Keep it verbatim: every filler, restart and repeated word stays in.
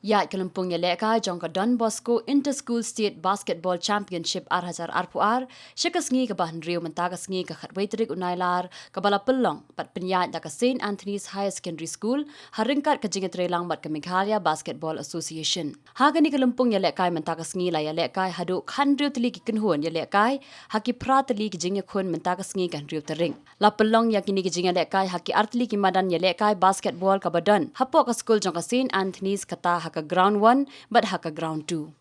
Ïaid ka lympung ïalehkai jong ka Don Bosco Inter School State Basketball Championship ar hajar arphew ar sha ka sngi kaba hynriew mynta ka sngi ka khatwei tarik u Nailar, kaba la pynlong bad pynïaid da ka Saint Anthony's Higher Secondary School ha ryngkat ka jingïatreilang bad ka Meghalaya Basketball Association. Ha kane ka lympung ïalehkai mynta ka sngi la ïalehkai haduh khathynriew tylli ki kynhun ïalehkai ha ki phra tylli ki jingïakhun mynta ka sngi ka hynriew tarik. La pynlong ïa kine ki jingïalehkai ha ki ar tylli ki madan ïalehkai basketball kaba don hapoh ka skul jong ka Saint Anthony's, kata ha ka ground one bad ha ka ground two.